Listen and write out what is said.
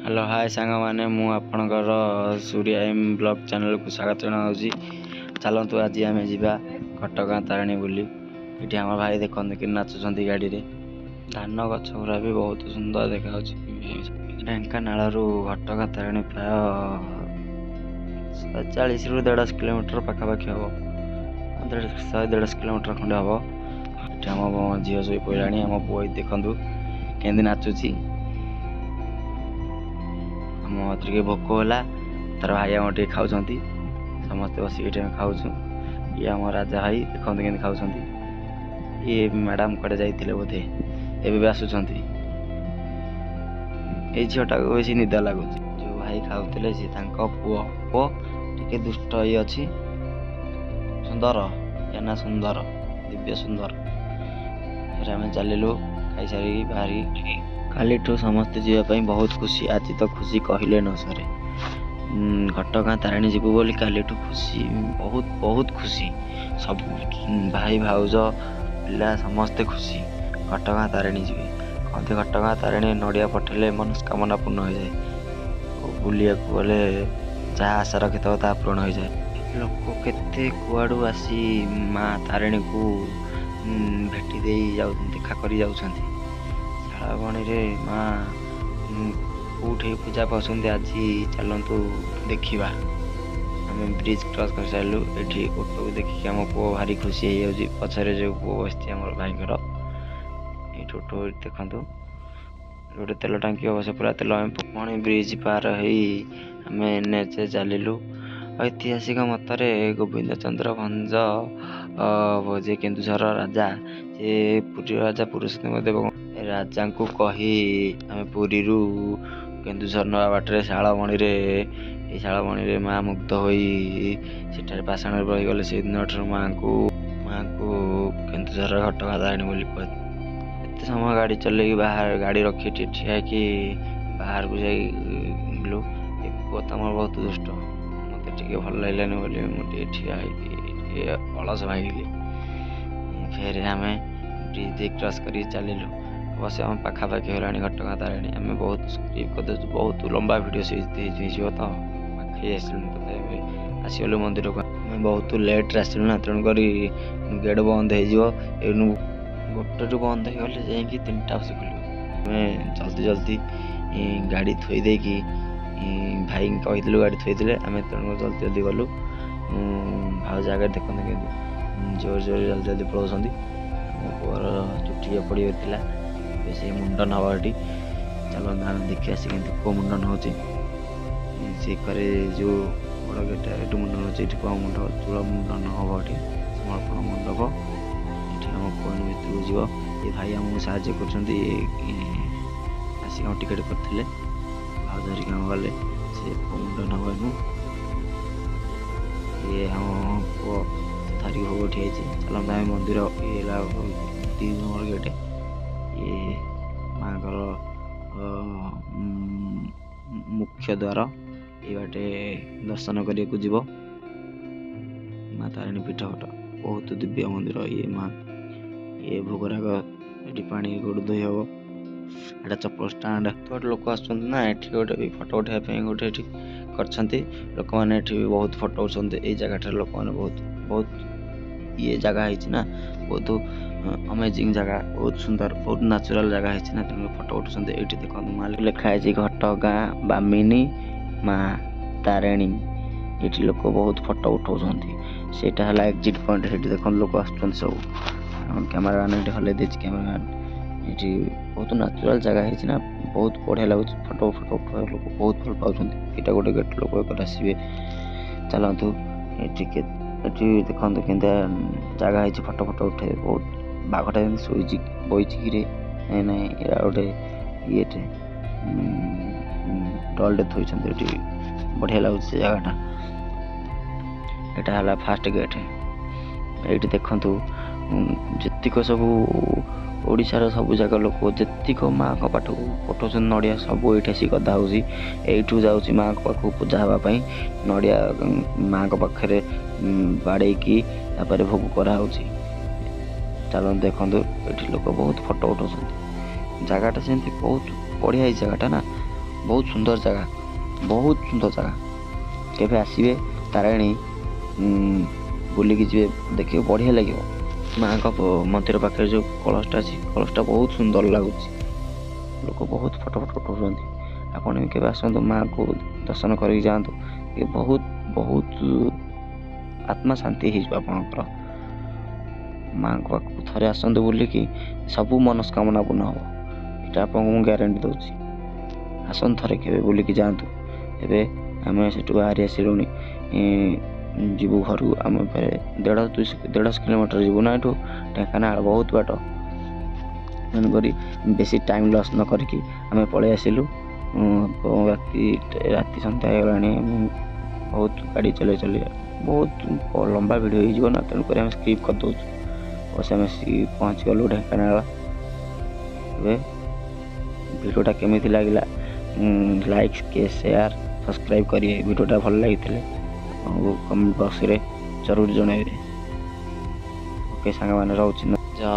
Hello hi ସାଙ୍ଗମାନେ, ମୁଁ ଆପଣଙ୍କର ସୂର୍ୟା ଏମ୍ ବ୍ଲଗ୍ ଚ୍ୟାନେଲକୁ ସ୍ୱାଗତ ଜଣାଉଛି। ଚାଲନ୍ତୁ, ଆଜି ଆମେ ଯିବା ଘଟଗାଁ ତାରିଣୀ ବୁଲି। ଏଠି ଆମ ଭାଇ ଦେଖନ୍ତୁ କି ନାଚୁଛନ୍ତି ଗାଡ଼ିରେ। ଧାନ ଗଛ ଗୁଡ଼ା ବି ବହୁତ ସୁନ୍ଦର ଦେଖାଯାଉଛି। ଢେଙ୍କାନାଳରୁ ଘଟଗାଁ ତାରିଣୀ ପ୍ରାୟ 140ରୁ 150 କିଲୋମିଟର ପାଖାପାଖି ହେବ, 150 150 କିଲୋମିଟର ଖଣ୍ଡେ ହେବ। ଏଠି ଆମ ଝିଅ ଶୋଇ ପଡ଼ିଲାଣି। ଆମ ପୁଅ ଦେଖନ୍ତୁ କେମିତି ନାଚୁଛି। ଆମ ଟିକେ ଭୋକ ହେଲା, ତାର ଭାଇ ଆମର ଟିକେ ଖାଉଛନ୍ତି। ସମସ୍ତେ ବସିକି ଏଠି ଆମେ ଖାଉଛୁ। ଇଏ ଆମ ରାଜା ଭାଇ, ଦେଖନ୍ତୁ କେମିତି ଖାଉଛନ୍ତି। ଇଏ ମ୍ୟାଡ଼ାମ୍ କୁଆଡ଼େ ଯାଇଥିଲେ ବୋଧେ, ଏବେ ବି ଆସୁଛନ୍ତି। ଏଇ ଝିଅଟାକୁ ବେଶୀ ନିଦ ଲାଗୁଛି। ଯେଉଁ ଭାଇ ଖାଉଥିଲେ ସେ ତାଙ୍କ ପୁଅ। ପୁଅ ଟିକେ ଦୁଷ୍ଟ ହେଇ ଅଛି। ସୁନ୍ଦର ନା ସୁନ୍ଦର, ଦିବ୍ୟ ସୁନ୍ଦର। ଫେରେ ଆମେ ଚାଲିଲୁ ଖାଇସାରିକି ବାହାରିକି। କାଲିଠୁ ସମସ୍ତେ ଯିବା ପାଇଁ ବହୁତ ଖୁସି। ଆଜି ତ ଖୁସି କହିଲେ ନ ସରେ। ଘଟଗାଁ ତାରିଣୀ ଯିବୁ ବୋଲି କାଲିଠୁ ଖୁସି, ବହୁତ ବହୁତ ଖୁସି। ସବୁ ଭାଇ, ଭାଉଜ, ପିଲା ସମସ୍ତେ ଖୁସି, ଘଟଗାଁ ତାରିଣୀ ଯିବେ। କହନ୍ତି ଘଟଗାଁ ତାରିଣୀ ନଡ଼ିଆ ପଠେଇଲେ ମନସ୍କାମନା ପୂର୍ଣ୍ଣ ହୋଇଯାଏ। ବୁଲିବାକୁ ଗଲେ ଯାହା ଆଶା ରଖିଥିବ ତାହା ପୂରଣ ହୋଇଯାଏ। ଲୋକ କେତେ କୁଆଡ଼ୁ ଆସି ମା ତାରିଣୀକୁ ଭେଟି ଦେଇ ଯାଉ, ଦେଖା କରି ଯାଉଛନ୍ତି। ଶାଳବଣିରେ ମା କେଉଁଠି ପୂଜା ପାଉଛନ୍ତି, ଆଜି ଚାଲନ୍ତୁ ଦେଖିବା। ଆମେ ବ୍ରିଜ୍ କ୍ରସ୍ କରିସାରିଲୁ। ଏଠି ଅଟୋକୁ ଦେଖିକି ଆମ ପୁଅ ଭାରି ଖୁସି ହେଇଯାଉଛି। ପଛରେ ଯେଉଁ ପୁଅ ବସିଛି ଆମର ଭାଇଙ୍କର। ଏଇଠି ଅଟୋ ଦେଖନ୍ତୁ, ଗୋଟେ ତେଲ ଟାଙ୍କି ଅବଶ୍ୟ ପୁରା ତେଲ। ଆମେ ପୁଣି ବ୍ରିଜ୍ ପାର ହେଇ ଆମେ ଏନ୍ ଏଚ୍ ଚାଲିଲୁ। ଐତିହାସିକ ମତରେ ଗୋବିନ୍ଦ ଚନ୍ଦ୍ର ଭଞ୍ଜ, ଯେ କେନ୍ଦୁଝର ରାଜା, ସେ ପୁରୀର ରାଜା ପୁରୁଷୋତ୍ତମ ଦେବ ରାଜାଙ୍କୁ କହି ଆମେ ପୁରୀରୁ କେନ୍ଦୁଝର ନେବା ବାଟରେ ଶାଳବଣିରେ, ଏଇ ଶାଳବଣିରେ ମା ମୁଗ୍ଧ ହୋଇ ସେଠାରେ ପାଷାଣରେ ରହିଗଲେ। ସେଇ ଦିନଠାରୁ ମାଆଙ୍କୁ କେନ୍ଦୁଝର ଘଟଗାଁ ତାରିଣୀ ବୋଲି କୁହା। ଏତେ ସମୟ ଗାଡ଼ି ଚଲେଇକି ବାହାରେ ଗାଡ଼ି ରଖି ଏଠି ଠିଆ ହେଇକି ବାହାରକୁ ଯାଇଲୁ। ଏ ପୁଅ ତ ଆମର ବହୁତ ଦୁଷ୍ଟ। ମୋତେ ଟିକେ ଭଲ ଲାଗିଲାନି ବୋଲି ମୁଁ ଟିକେ ଠିଆ ହେଇକି ଟିକେ ଅଳସ ଭାଙ୍ଗିଲି। ଫେରେ ଆମେ ବ୍ରିଜ୍ ଦେଇ କ୍ରସ୍ କରିକି ଚାଲିଲୁ। ଅବଶ୍ୟ ଆମ ପାଖାପାଖି ହେଲାଣି ଘଟଗାଁ ତାରିଣୀ। ଆମେ ବହୁତ ସ୍କିପ୍ କରିଦେଉଛୁ, ବହୁତ ଲମ୍ବା ଭିଡ଼ିଓ ହେଇଯିବ ତ। ପାଖେଇ ଆସିଲୁଣି ତଥାପି, ଆସିଗଲୁ ମନ୍ଦିରକୁ। ଆମେ ବହୁତ ଲେଟ୍ରେ ଆସିଲୁ ନା, ତେଣୁକରି ଗେଟ୍ ବନ୍ଦ ହେଇଯିବ। ଏଇନୁ 1ରୁ ବନ୍ଦ ହେଇଗଲେ ଯାଇକି 3ଟା ବସି ଖୋଲିବ। ଆମେ ଜଲ୍ଦି ଜଲ୍ଦି ଗାଡ଼ି ଥୋଇ ଦେଇକି, ଭାଇଙ୍କୁ କହିଥିଲୁ, ଗାଡ଼ି ଥୋଇଦେଲେ। ଆମେ ତେଣୁ ଜଲ୍ଦି ଜଲ୍ଦି ଗଲୁ। ଭାଉଜ ଆଗରେ ଦେଖନ୍ତୁ କେମିତି ଜୋର ଜୋରେ ଜଲ୍ଦି ଜଲ୍ଦି ପଳାଉଛନ୍ତି। ଆମ ପୁଅର ଚୁଟି ପଡ଼ିଯାଇଥିଲା, ଏବେ ସେ ମୁଣ୍ଡନ ହବ ଏଠି। ଚାଲନ୍ତୁ ଆମେ ଦେଖିବା ସେ କେମିତି ପୁଅ ମୁଣ୍ଡନ ହେଉଛି। ସେ କରେ ଯେଉଁ ବଡ଼ ଗେଟ୍, ଏଠି ମୁଣ୍ଡନ ହେଉଛି। ଏଠି ପୁଅ ମୁଣ୍ଡ ଚୂଳ ମୁଣ୍ଡନ ହବ ଏଠି, ସମର୍ପଣ ମଣ୍ଡପ। ଏଠି ଆମ ପୁଅ ଭିତରକୁ ଯିବ। ଏ ଭାଇ ଆମକୁ ସାହାଯ୍ୟ କରୁଛନ୍ତି, ଆସିକି ଆମ ଟିକେଟ୍ କରିଥିଲେ। ଭାଉଜ ଧରିକି ଆମ ଗଲେ, ସେ ପୁଅ ମୁଣ୍ଡନ ହବ ଏନୁ। ଇଏ ଆମ ପୁଅ ଧରିକି ଭୋଗ ଠିଆ ହେଇଛି। ଚାଲନ୍ତୁ ଆମେ ମନ୍ଦିର। ଇଏ ହେଲା 2 ନମ୍ବର ଗେଟ୍। ଇଏ ମାଙ୍କର ମୁଖ୍ୟ ଦ୍ୱାର। ଏଇ ବାଟେ ଦର୍ଶନ କରିବାକୁ ଯିବ। ମା ତାରିଣୀ ପୀଠ ବହୁତ ଦିବ୍ୟ ମନ୍ଦିର। ଇଏ ମା, ଇଏ ଭୋଗରାଗ, ଏଠି ପାଣି ଗୋଡ଼ ଧୋଇ ହବ। ଏଇଟା ଚପଲ ଷ୍ଟାଣ୍ଡ। ଗୋଟେ ଲୋକ ଆସୁଛନ୍ତି ନା, ଏଠି ଗୋଟେ ବି ଫଟୋ ଉଠାଇବା ପାଇଁ ଗୋଟେ ଏଠି କରିଛନ୍ତି। ଲୋକମାନେ ଏଠି ବି ବହୁତ ଫଟୋ ଉଠାଉଛନ୍ତି। ଏଇ ଜାଗାଟାରେ ଲୋକମାନେ ବହୁତ ବହୁତ ଇଏ ଜାଗା ହେଇଛି ନା, ବହୁତ ଅମେଜିଂ ଜାଗା, ବହୁତ ସୁନ୍ଦର, ବହୁତ ନ୍ୟାଚୁରାଲ ଜାଗା ହେଇଛି ନା, ତେଣୁ ଫଟୋ ଉଠୁଛନ୍ତି ଏଇଠି। ଦେଖନ୍ତୁ, ମା ଲେଖା ହେଇଛି ଘଟଗାଁ ବାମିନୀ ମା ତାରିଣୀ। ଏଠି ଲୋକ ବହୁତ ଫଟୋ ଉଠାଉଛନ୍ତି। ସେଇଟା ହେଲା ଏକ୍ଜିଟ୍ ପଏଣ୍ଟ। ସେଠି ଦେଖନ୍ତୁ ଲୋକ ଆସୁଛନ୍ତି ସବୁ। ଆମ କ୍ୟାମେରାମ୍ୟାନ୍ ଏଠି ହଲେଇ ଦେଇଛି କ୍ୟାମେରାମ୍ୟାନ୍। ଏଠି ବହୁତ ନ୍ୟାଚୁରାଲ ଜାଗା ହେଇଛି ନା, ବହୁତ ବଢ଼ିଆ ଲାଗୁଛି। ଫଟୋ ଫଟୋ ଉଠାଇବା ଲୋକ ବହୁତ ଭଲ ପାଉଛନ୍ତି। ଏଇଟା ଗୋଟେ ଗେଟ୍, ଲୋକ ଏପଟେ ଆସିବେ। ଚାଲନ୍ତୁ, ଏଠି ଏଠି ଦେଖନ୍ତୁ କେମିତିଆ ଜାଗା ହେଇଛି ଫଟୋ ଫଟୋ ଉଠେଇବେ। ବହୁତ ବାଘଟା ଯେମିତି ଶୋଇଛି, ବଇଛି କିରେ। ନାଇଁ ନାଇଁ, ଏଇଟା ଗୋଟେ ଇଏଟେ ଡଲ୍ଟେ ଥୋଇଛନ୍ତି ଏଠି। ବଢ଼ିଆ ଲାଗୁଛି ସେ ଜାଗାଟା। ଏଇଟା ହେଲା ଫାଷ୍ଟ ଗେଟ୍। ଏଇଠି ଦେଖନ୍ତୁ, ଯେତିକ ସବୁ ଓଡ଼ିଶାର ସବୁ ଜାଗା ଲୋକ ଯେତିକ ମାଆଙ୍କ ପାଖକୁ ପଠାଉଛନ୍ତି ନଡ଼ିଆ, ସବୁ ଏଇଠି ଆସିକି ଗଦା ହେଉଛି। ଏଇଠୁ ଯାଉଛି ମାଆଙ୍କ ପାଖକୁ ପୂଜା ହେବା ପାଇଁ ନଡ଼ିଆ। ମାଆଙ୍କ ପାଖରେ ବାଡ଼େଇକି ତାପରେ ଭୋଗ କରାହେଉଛି। ଚାଲନ୍ତୁ, ଦେଖନ୍ତୁ ଏଠି ଲୋକ ବହୁତ ଫଟୋ ଉଠାଉଛନ୍ତି। ଜାଗାଟା ସେମିତି ବହୁତ ବଢ଼ିଆ ହେଇଛି ଜାଗାଟା ନା। ବହୁତ ସୁନ୍ଦର ଜାଗା, ବହୁତ ସୁନ୍ଦର ଜାଗା। କେବେ ଆସିବେ ତାରିଣୀ ବୁଲିକି ଯିବେ, ଦେଖିବେ ବଢ଼ିଆ ଲାଗିବ। ମାଆଙ୍କ ମନ୍ଦିର ପାଖରେ ଯେଉଁ କଳସଟା ଅଛି, କଳସଟା ବହୁତ ସୁନ୍ଦର ଲାଗୁଛି। ଲୋକ ବହୁତ ଫଟୋ ଫଟୋ ଉଠାଉଛନ୍ତି। ଆପଣ ବି କେବେ ଆସନ୍ତୁ, ମାଆଙ୍କୁ ଦର୍ଶନ କରିକି ଯାଆନ୍ତୁ। ବହୁତ ବହୁତ ଆତ୍ମା ଶାନ୍ତି ହେଇଯିବ ଆପଣଙ୍କର। ମାଆଙ୍କ ପାଖକୁ ଥରେ ଆସନ୍ତୁ ବୁଲିକି, ସବୁ ମନସ୍କାମନା ପୂର୍ଣ୍ଣ ହେବ, ଏଇଟା ଆପଣଙ୍କୁ ମୁଁ ଗ୍ୟାରେଣ୍ଟି ଦେଉଛି। ଆସନ୍ତୁ ଥରେ କେବେ ବୁଲିକି ଯାଆନ୍ତୁ। ଏବେ ଆମେ ସେଠୁ ବାହାରି ଆସିଲୁଣି, ଯିବୁ ଘରକୁ। ଆମେ ଫେରେ ଦେଢ଼ ଦୁଇଶହ 150 କିଲୋମିଟର ଯିବୁ ନା ଏଠୁ ଢେଙ୍କାନାଳ, ବହୁତ ବାଟ। ତେଣୁକରି ବେଶୀ ଟାଇମ୍ ଲସ୍ ନ କରିକି ଆମେ ପଳେଇ ଆସିଲୁ। ରାତି ରାତି ସନ୍ଧ୍ୟା ହେଇଗଲାଣି। ବହୁତ ଗାଡ଼ି ଚଲେଇ ଚଲେଇ ବହୁତ ଲମ୍ବା ଭିଡ଼ିଓ ହେଇଯିବ ନା, ତେଣୁକରି ଆମେ ସ୍କିପ୍ କରିଦେଉଛୁ। ବସ୍ ଆମେ ଆସିକି ପହଞ୍ଚିଗଲୁ ଢେଙ୍କାନାଳ। ଏବେ ଭିଡ଼ିଓଟା କେମିତି ଲାଗିଲା, ଲାଇକ୍, ସେୟାର, ସବସ୍କ୍ରାଇବ୍ କରିବେ। ଭିଡ଼ିଓଟା ଭଲ ଲାଗିଥିଲେ ଆପଣଙ୍କୁ କମେଣ୍ଟ ବକ୍ସରେ ଜରୁର ଜଣାଇବେ। ଓକେ ସାଙ୍ଗମାନେ, ରହୁଛି। ଜୟ